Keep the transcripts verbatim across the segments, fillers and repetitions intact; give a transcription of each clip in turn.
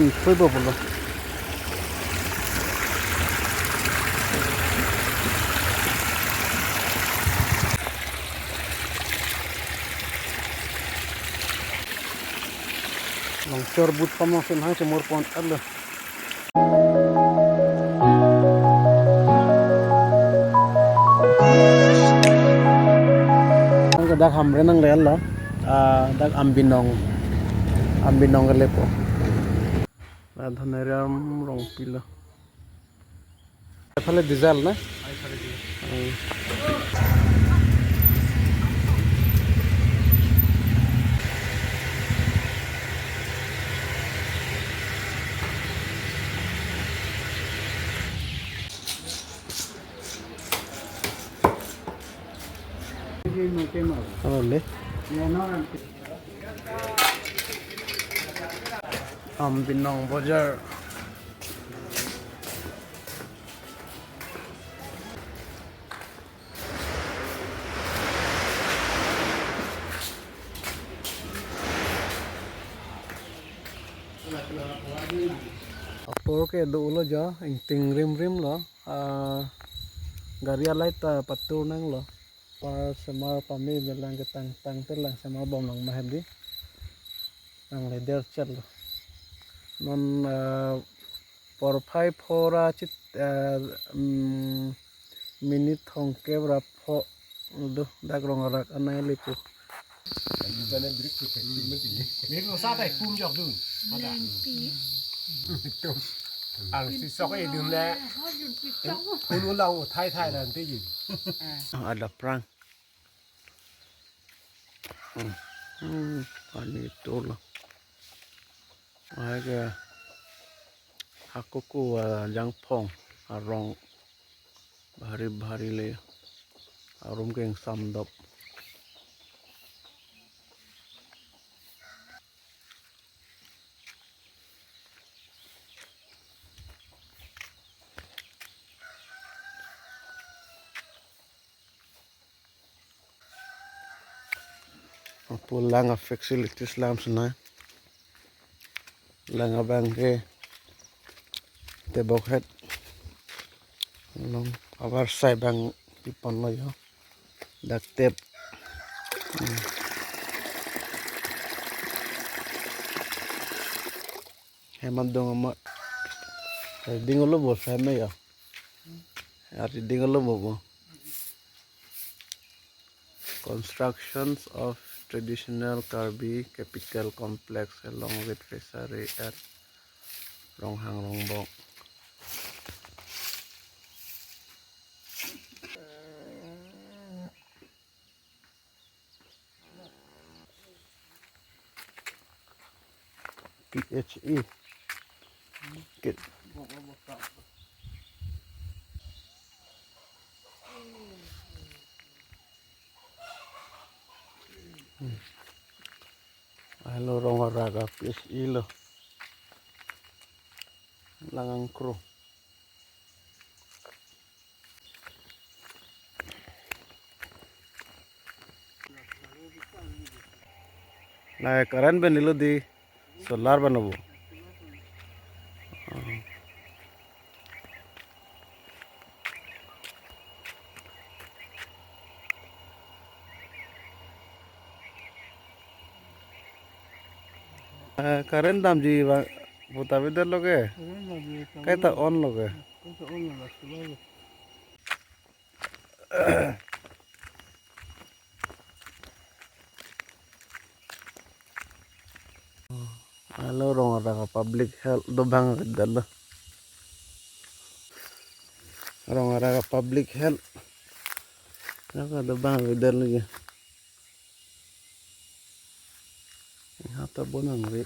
Ikoi bo pulo. Longchor but pamong sin hang chemur pon alo. Dak Hamren nangle alo. Ah, dak Ambinong. Ambinong kelepo. Adhanaram Rongpi lo. Ephale diesel na? Hmm. Ano le? Ambinong Bazar. Apor ke do-o lo jo, ingting rimrim lo. Ah, gari alai ta patur nanglo. Par semar pame belang ketang tang telang semar bom lang mahep di. Nangle der chel lo. Non, ah, porphai phora chit, ah, mm, minute thomkep ra pho do dak Rong Arak anai lepo. Brik lo sa tai pum jok dun. Ada. Lengpi. Ang si sok e dun le. Hojun pitong. Phun ulang u thai thai dan te ji. Ada prang. Hmm. Hmm. Pani itu lo. Ai ke. Hakuku, ah, jangphong arong bhari bhari le arum keng samdop. Pulang a facilities lam sena. Lang abang ke tebok het. Long abar sai bang ipon lo jo. Dak tep. Hmm. Hemat dong amat. Ding lo bo sai me jo. Ari ding lo bo bo. Constructions of traditional Karbi capital complex along with fishery at Ronghang Rongbong. P H E. Kit. Hmm. Alo Rong Arak a P H E lo. Lang angkro. Nai current pen nilo di solar bano bo. Eh, current damji ba puta bidar loge. Current damji, kaita on loge. Kaita on loge, solar lo. Alo Rong Arak a public health dobang avedetlo. Rong Arak a public health. Laka dobang avedetlo ya. Hata bonang re.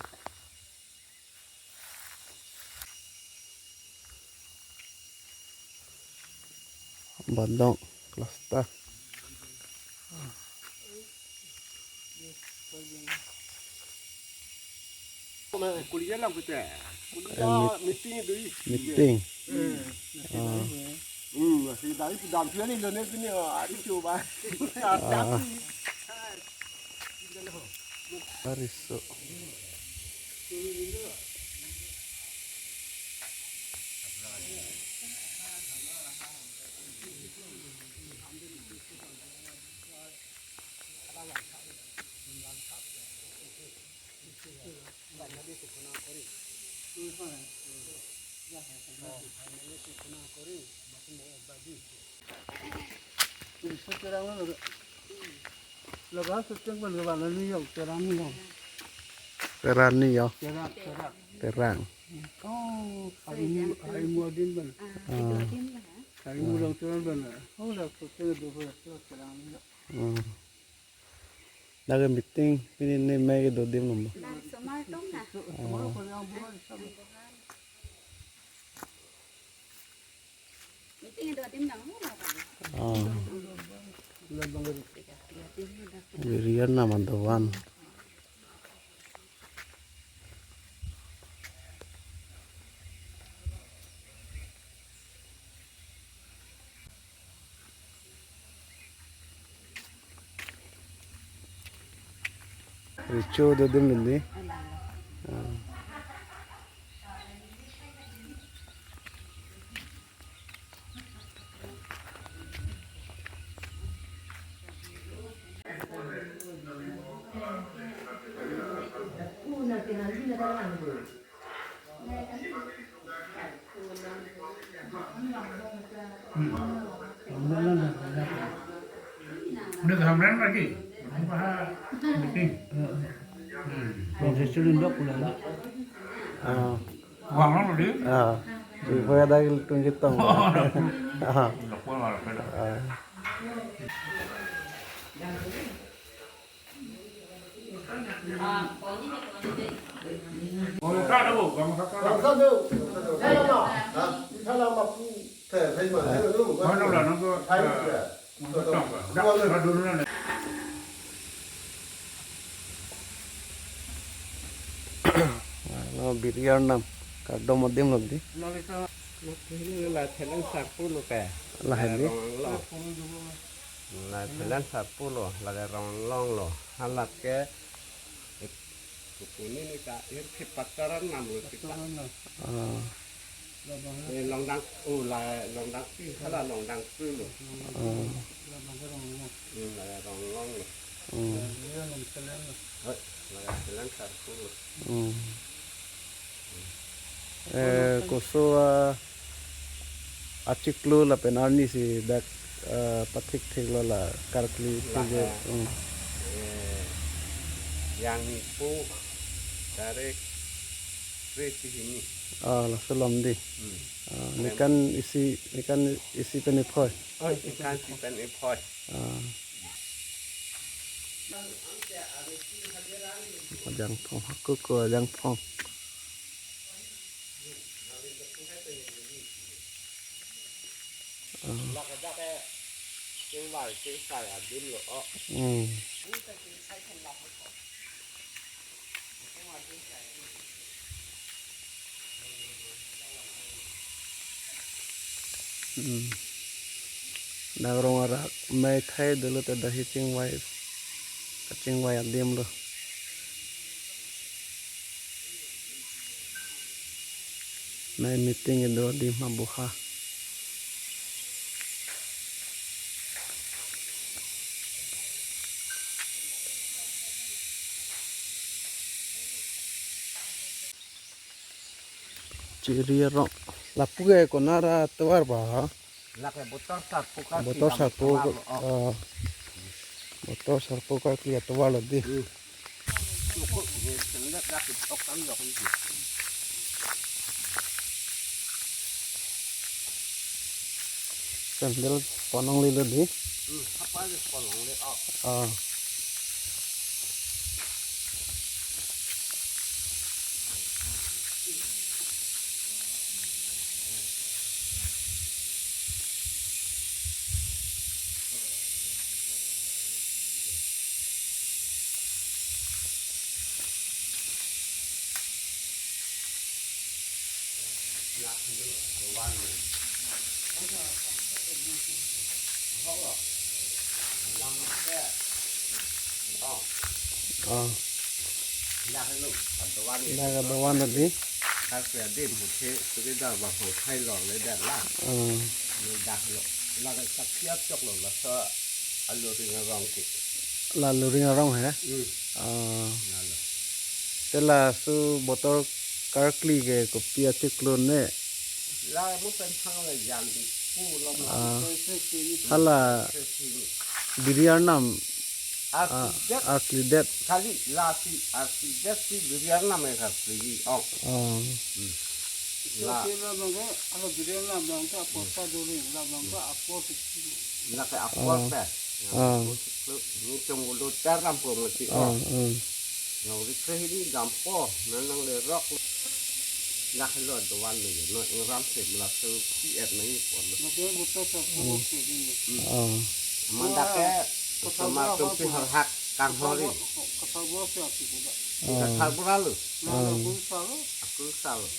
Bandong cluster. Meeting. Ariso. Laga suteng bang bang ni yong terang ni yong. Terang ni yong. Terang, terang. Terang. Oh, hari ni, hari mu adin bang. Ah. Hari mu long terang bang. Oh, la suteng do terang ni yong. Hmm. Lake meeting pini ne mai kedo adim lo ma? Langsomar tong na. Ah. Meeting do adim lang mo na. Ah. Biriar nam adovan. Recho do adim lo di. Ah. Udah gambaran lagi. Apa meeting? Hmm. Proses dok pulang. Ah. Uang lo di? Ah. Ibu ada tunjuk tong. Ah. Lapor lah, lapor lah. Ah. Lo biriar nam kardom adim lo di. La thelang sarpo lo ke. La hedi. La thelang sarpo lo, la rong long lo. Halake Kukuni ni ka ir si pacaran nam lo kita. Ah. Eh, longdang, oh, la longdang pi, hala longdang pi lo. Ah. Hmm, la rong long lo. Hmm. Hoi, la thelang sarpo lo. Hmm. Eh, koso, ah, achiklo lapen arni si dak, ah, pathik thik lo la karkli. Lahe. Hmm. Eh, yang nipo tarik kre hini. Ah, laso alam di. Hmm. Ah, nekan isi, nekan isi pen iphoi. Oh, nekan isi pen iphoi. Ah. Ajangphong, haku ko ajangphong. Ah. Hmm. Hmm. Dak rong arak mei thai dolo ta dahi chingvai, kachingvai adim lo. Mei meeting kedo adim ma boha. Chiri arong. Lapu ke konat atovar ba? Lake Botor Sarpo Karkli. Botor Sarpo, ah, Botor Sarpo Karkli atovar lo di. Hmm. Cukup, eh, sendal lake tok kan lo kan. Sandal ponong lilo di. Hmm, apa aja ponong le, oh. Ah. Ah. Dak adovan lo di. Karkli adim, muthe, suri dak ba hong khai long le dak la. Ah. Lo dak lo. La ka sakya chok lo, laso aluring arong ke. La aluring arong he? Hmm. Ah. La lo. Te laso Botor Karkli ke kopi achiklo ne? Lamu pen thang le jan pu lo ma. Ah. Pen se si. Hala. Se si. Biri arnam. Ah, Arkidet. Arkidet. Kali lasi Arkidet si biri arnam e kali. Oh. Oh. Hmm. La. Isi labang ke, hala biri arnam labang ke apor ta duri, labang ke apor ti. Lake apor Oh. Pe. Oh. Ni chong ulo tar ram po mati. Oh, oh. Oh. Nang rikre hini dampo, nang nang le rok. Lake lo doan le, no ingram se la so P F na ni pon. Lake buta sa Oh. Ko ke ni. Oh. Manda ke, Kota sama Bora tum si apa? Hal hak kang hori. Kota Bora apa sih, Kota? Oh. Kota Bora lo. Nah, Oh. Kurusar lo. Kurusar lo.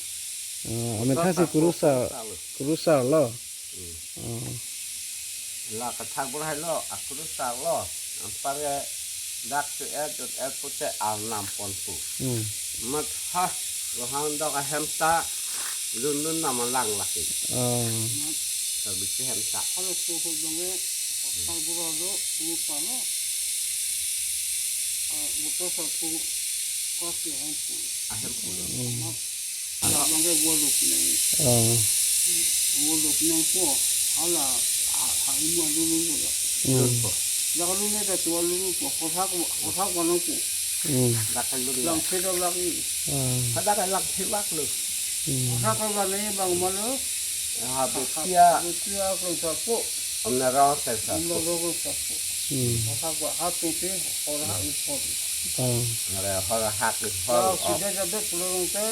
Oh, amen Kota thasi Bora Kurusar, Kurusar lo. Kurusar lo. Hmm. Oh. La Kota Bora lo, Kurusar lo. Ampar ya dak ke et, et pute arnam pon pu. Hmm. Mat ha, rohang dok ahem ta, lun lun nama lang laki. Oh. Service hem ta. Hala so ko dong e, Kota Bora lo, Kurusar lo. Ah, buta sa ko, ko si ahem pu. Ahem pu. Hmm. Mat. Hala bang ke bolu pinang. Oh. Bolu pinang po. Hala, ha, ha, imu adu lu lu. Hmm. Lu po. Dak lu ne da tua lu lu po. Kosak, kosak mana po. Hmm. Dak lu. Lang se da lagi. Ah. Kada ka lang se lak lu. Hmm. Kosak ka mana bang mana. Ha, betia. Betia ko sa po. Om na rong sa sa. Om na rong sa po. Hmm. Kosak ko ha tu si, hor ha i po. Ah. Ngare hor hak hor. Lang sida jadet pulo rong te,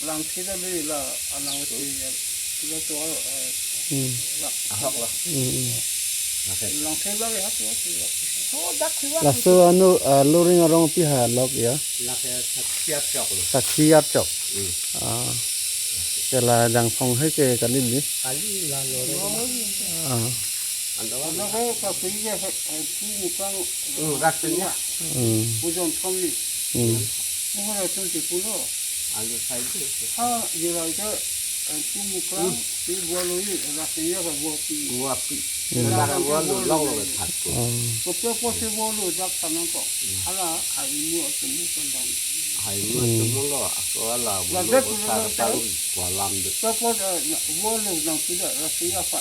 lang sida beri la, alang uti ya. Sida tual, eh, Hmm. la. Ahok lo. Hmm, hmm. Oke. Lang sida beri hati hati ya. Oh, dak sida. Laso anu, ah, luring arong pi ha lok ya? Lake sakhi archok lo. Sakhi archok. Hmm. Ah. Kela jang phong hai ke kali ni? Kali la lo. Ah. Anda wa. Anda ko ka pui ya, eh, pu mukang. Hmm, rak tengah. Hmm. Pujon thom ni. Hmm. Pu ha tu ti pulo. Alu sai tu. Ha, ye lai ka, eh, pu mukang, Hmm. pi bua lo ye, rak tengah ka bua pi. Bua pi. Hmm. Rak Rak tengah bua lo bua lo long lo ye. Lo that tu. Hmm. Ko pe po si bua lo, jak sanang ko. Hmm. Hala, ha imu atemu kan dang. Hai mu Hmm. tu mulo, aku ala Ladak mulo pulo besar ladak. Paru kualam de. Siapa, eh, na, bua lo nang sudah, rasi apa?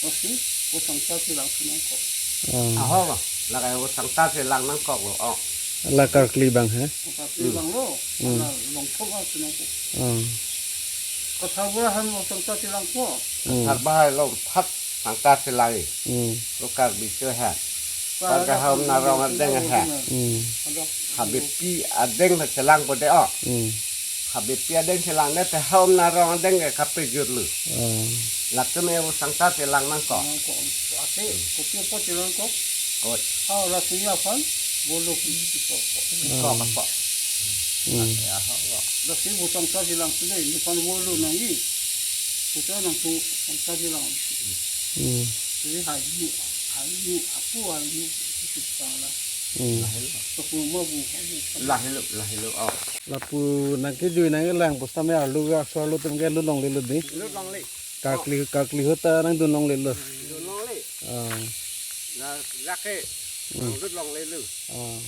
Rasi, ko sangta si lang si nangkok. Oh. Aho lo, lakai ko sangta si lang nangkok lo, oh. La Karkli bang, he? Ko Karkli Hmm. bang lo, Hmm. na long thok lang si nangkok. Oh. Kota Bora hem ko sangta si lang ko. Hmm. Kota Bora lo, phat sangta si lang. Hmm. Ko Karbi cho he. Ka Karbi ha om na rong adeng he. Hmm. Ada. Habepi adeng he chelang po de, oh. Hmm. Habepi adeng chelang de te ha om na rong adeng ke kapejut lo. Oh. Latum e sangta chelang nangkok. Nangkok. Ate, kopi po chelang kok. Oh. Ah, la suya pan, bolu ki ko. Ko apa? Hmm. Ya, ha. La si bu sangta chelang sudah, ni pan bolu nang i. Kita nang tu sangta chelang. Hmm. Jadi hayu, hayu, aku hayu, itu salah. Hmm. Lahelo. Tokuma bu hayu. Lahelo, lahelo, oh. Lapu nangkejui nangkelang pusitame arlo ke aso arlo atum ke lut longle lo dei. Lut longle. Karkli, Karkli ahut ta nangdun longle lo. Dun longle. Ah. Na, lake. Hmm. Lut longle lo. Ah.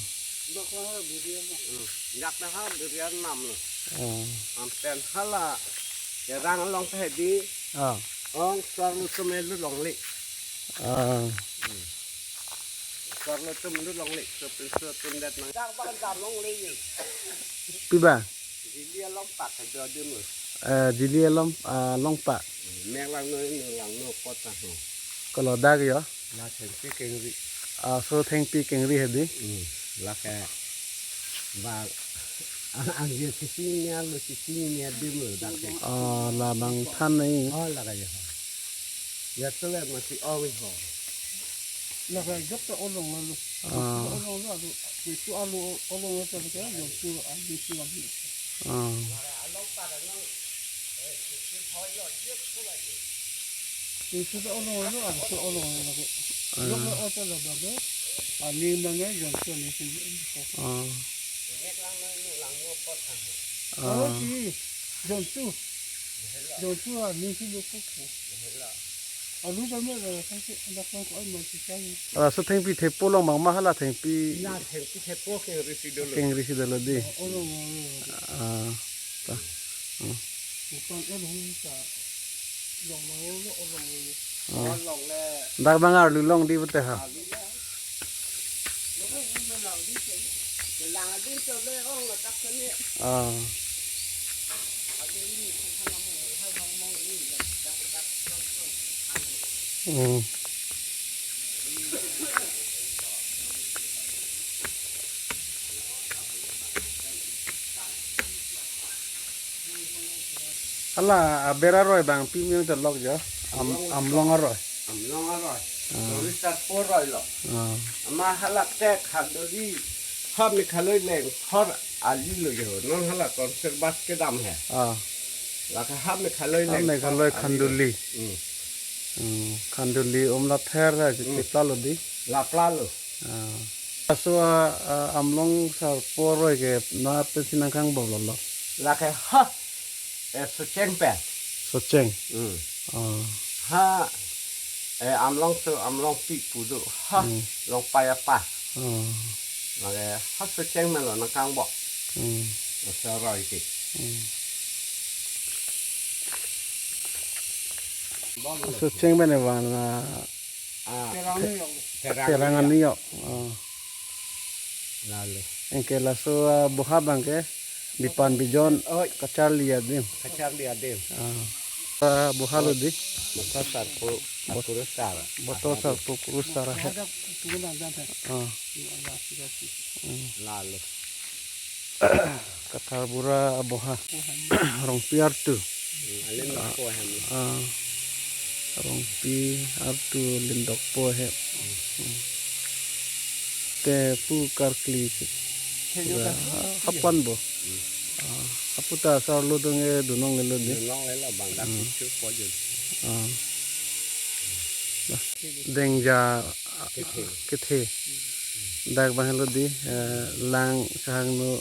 Dok lang lo, biri lo. Hmm. Dak na ha, biri arnam lo. Ah. Anpen hala, ya rang along ta hedi. Ah. Ong sor lo tum e lut longle. Ah. Hmm. Sor lo tum lut longle. Sopin so tum det nang. Dak bang dam longle ye. Pi ba? Jili along pak ke do dim lo. Eh, jili along, ah, along pak. Mek langno, langno apot ta ho. Kolo dak yo? La thengpi kengri. Ah, so thengpi kengri hedi. Hmm. Lake ba ang, ang je sisi ni alo sisi ni adim lo dak ke. Ah, labang than ni. Oh, lake ya. Ya so le masi ong ho. Lake jok ta olong lo. Ah. Olong lo alo. Itu alo olong lo ta ke, itu alo itu lagi. Ah. Itu ta olong lo, alo ta olong lo lagi. Ah. Jok lo oto lo bago. Ani mangga jok ta ni sini. Ah. Ah. Kalau si jontu, jontu ani si lupa ko. Alu sama lah, kan si ada kau kau masih cari. Laso thengpi thepo long bang ma hala thengpi. La thengpi thepo kengri si dolo. Kengri si dolo dei. Olong, olong. Ah. Ta. Hmm. Bukan eh, bukan. Oh. Dak bang arlu long di pute ha. Oh. Hmm. Hala aber aroi bang pi miyong cholok jo. Am, amlong aroi. Amlong aroi. Ah. Lori sarpo aroi lo. Ah. Ama hala tek hadoli ha Meghalaya lengthor ali lo jo. Non hala conservation kedam he. Ah. Lake ha Meghalaya ha lengthor Meghalaya ali lo. Khanduli. Hmm. Hmm. Khanduli om la pher ha, hmm, chepla lo di. Lapla lo. Ah. Laso a, a, amlong sarpo aroi ke na pensi nangkangbom lo lo. Lake ha. Eh, Socheng pen. Socheng. Hmm. Ah. Ha. Eh, amlong so, amlong pi pu do. Ha. Hmm. Longpai apa. Ah. Lake ha Socheng pen lo nangkangbom. Hmm. Laso aroi ke. Hmm. Bom lo. Socheng pen evan, ah, Ah, Terang te-, ni yong. Terang Terang ni yong. Ni yong. Ah. Lalo. Anke laso, ah, boha bang ke bipan bijon. Oi. Kacharli adim. Kacharli adim. Ah. Ah, boha lo di. Boto sarpo, bot-, akurus sar. Boto sarpo kurus sar he. Ada tunggu dan dan. Ah. Hmm. Lalo. Kathar bura aboha. Rongpi artu. Hmm, alin dokpo hem. Ah, Rongpi artu lin dokpo hem. Hmm. Te pu karkli si. He jo pura, ka ha-, hapan bo. Hmm. Ah, aputa sarlo dong e dunong lelo de. Dunong lelo bang dak, hmm, chu po jun. Ah. Dengja, ah, kethe. Kethe. Dak bang helo di, eh, lang sahang no.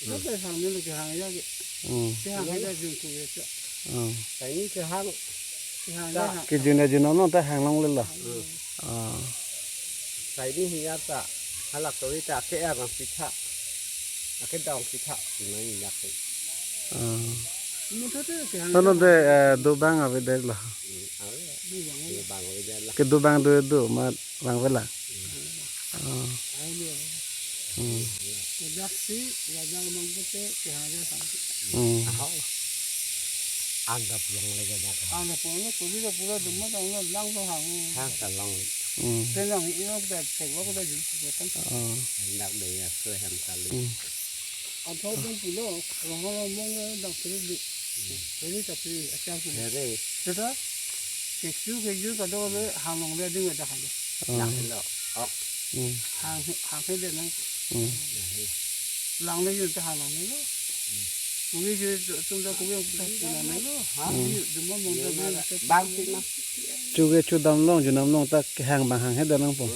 Dak dak hang ni lo kehang ya ke. Hmm. Kehang ya jun ku ya cha. Hmm. Kaini kehang. Kehang ya. Kejun ajun no ta hang long lelo. Hmm. Ah. Kaini hi ya ta. Halak to ita ke ya bang pitha. Ake dong pitha. Ina ni ya ke. Ah. Mo to te kehang. Sono ya. De, eh, do bang avedet lo. Hmm, ave. Do bang. Do bang avedet lo. Kedo bang do do ma bang vela. Hmm. Ah. Ai lo. Hmm. Kejak si, kejak bang pute, kehang ya sang. Hmm. Aha. Anda pulang lagi dah. Anda pulang lagi, kuli dah pulang, cuma dah ulang lang tuh hang. Hang sa long. Hmm. Tenang, ini udah cek, lo udah jumpa kan. Ah. Hendak deh ya, sudah hem kali. Hmm. Atau dong pulo, orang-orang mong dah kiri di, kiri tapi asal tu. Kiri. Sudah, keju keju kadang ada hang long dia ding ada hang. Ah. Nak lo, ok. Hmm. Hang hang dia nang. Hmm. Lang dia juga hang long dia lo. Kami juga tu dah kami yang dah punya nang lo. Ha? Hmm. Dia cuma mong dah bang sih nah. Chuge chu dam long, ju nam long ta kehang bang hang he da nang po.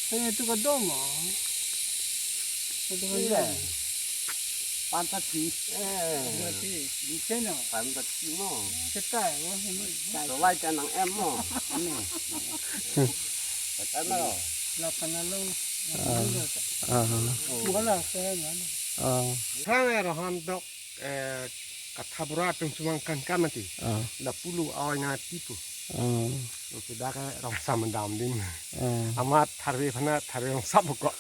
Saya tu kadom ah. Kadom iya. Pantat si. Eh. Pantat si. Di sana. Pantat si mo. Kita ya, ini. Sawai kanang em mo. Ini. Kata lo. Lapan along. Ah. Ah. Wala saya mana. Ah. Hang er han dok. Eh, Kathar bura atum sumang kan kan mati. Ah. Lapulo awai nati pu. Ah. Oke, dak ke rong sam dam dim. Ah. Amat tharve phana tharve rong sam ko.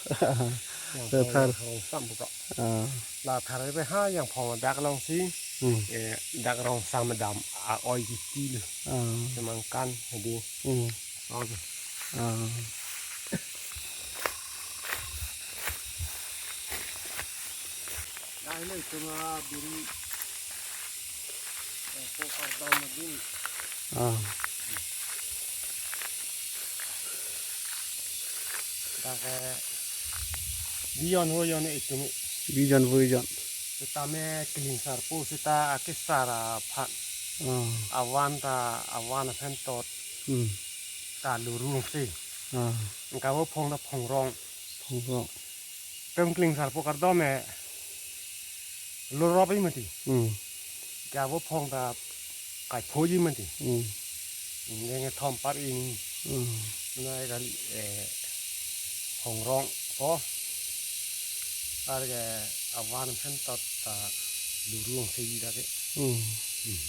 Yang so thar- rong sam ko. Ah. La tharve ha yang phong dak long si. Hmm. Eh, dak rong sam dam a oi kiti lo. Ah. Sumang kan di. Hmm. Oke. Ah. Dahilo itum abiri, eh, po kardom adim. Ah. Dak ke bijon vojon itum. Bijon vojon. Sitame klingsarpo sita akesar aphan. Ah. Avan ta avan aphan tot. Hmm. Ta lurung si. Ah. Anke vo phong ta phong rong. Phong rong. Tum klingsarpo kardom e lurop i mati. Hmm. Anke vo phong ta kaipho i mati. Hmm. Nge nge thom par ini. Hmm. Na kali, eh, phong rong po. Ar ke avan aphan tot ta lurung si dak ke. Hmm. Hmm.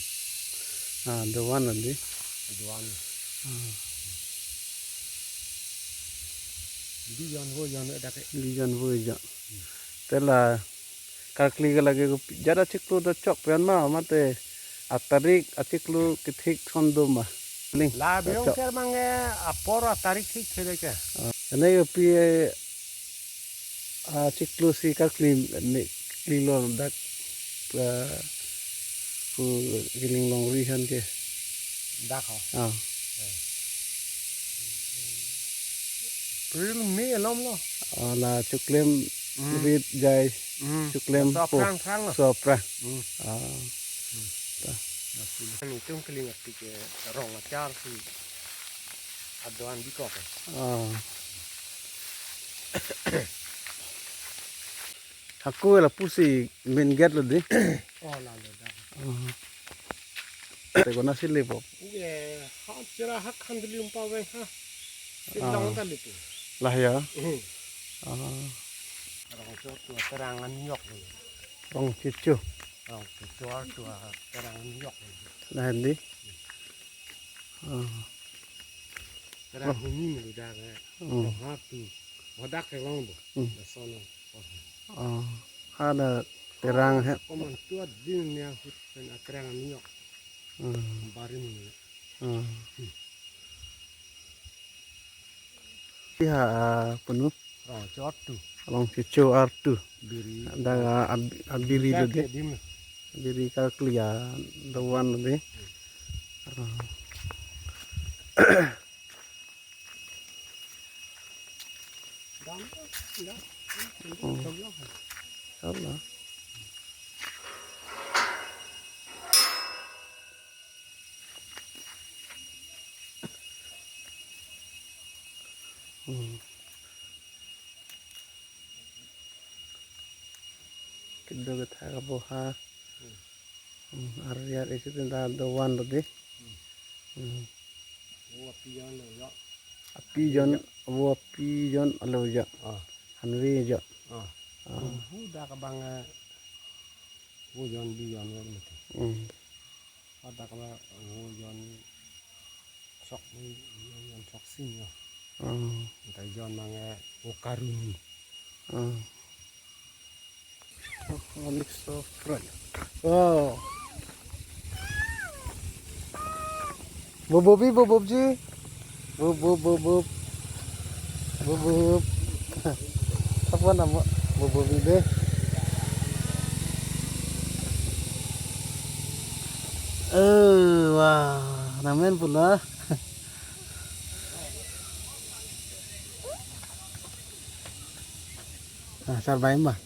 Ah, dovan andi. Dovan. Ah. Dijon vo jon dak ke. Dijon vo jon. Te la karkli ke lake ko jat achiklo ta chok pen ma mate atarik achiklo kethik son do ma. Ling. La biong chok. Ker mang apor atarik thik thele ke. Ah, ane yo pi, eh, achiklo si karkli me klilo dak, ah, pu kiling longri han ke. Dak ho. Ah. April, May alom lo. Ah, la chuklem Hmm. rit jai. Hmm. Chuklem So po. Aphrang, aphrang lo. So aphrang. Hmm. Ah. Hmm. Ta. Nangtum keling atik ke rong achar si adovan bikok. Ah. Hako lapusi main gate lo di. Oh, la lo dak. Ah. Te kona si lepo. Ye, ha chira ha khandli umpa veng ha. Ah. Silong ta lipu. Lah ya. Hmm. Ah. Rong cho tu terang an yok lo. Rong chichu. Rong cho tu terang an yok lo. Nah, di. Ah. Terang Oh. Hini melu dak ke. Hmm. Rong ha tu. Wadak ke long bo. Hmm. Da sono. Ah, ha da terang he. Koman tuat din nia hut pen aterang an yok. Hmm. Barim ni. Hmm. Iha, ah, punu. Rong cho tu. Rong chichu artu. Biri. Da, ah, ab-, abiri Dak do de. Ke dim. Biri karkli adovan do de. Ah. Dam, dam. Hmm. Dam, dam. Salah. Hmm. Kedo kethak aboha. Hmm. Hmm, ar yar isi tinta dovan tadi. Hmm. Hmm. Vo api jon lo jo. Api jon, vo api jon alo jo. Ah. Hanve jo. Ah. Ah. Vo dak abang, eh, vo jon bi jon lo mati. Hmm. Vo dak abang, vo jon sok ni, jon sok sing ya. Hmm. Antai jon mang, eh, vo karuni. Hmm. Oh, mix of fruit. Wow. Bobobi, bobob ji. Bobob, bobob. Bobob. Apa nama? Bobobi deh. Eh, wah, namen pula. Nah, sarbai mah.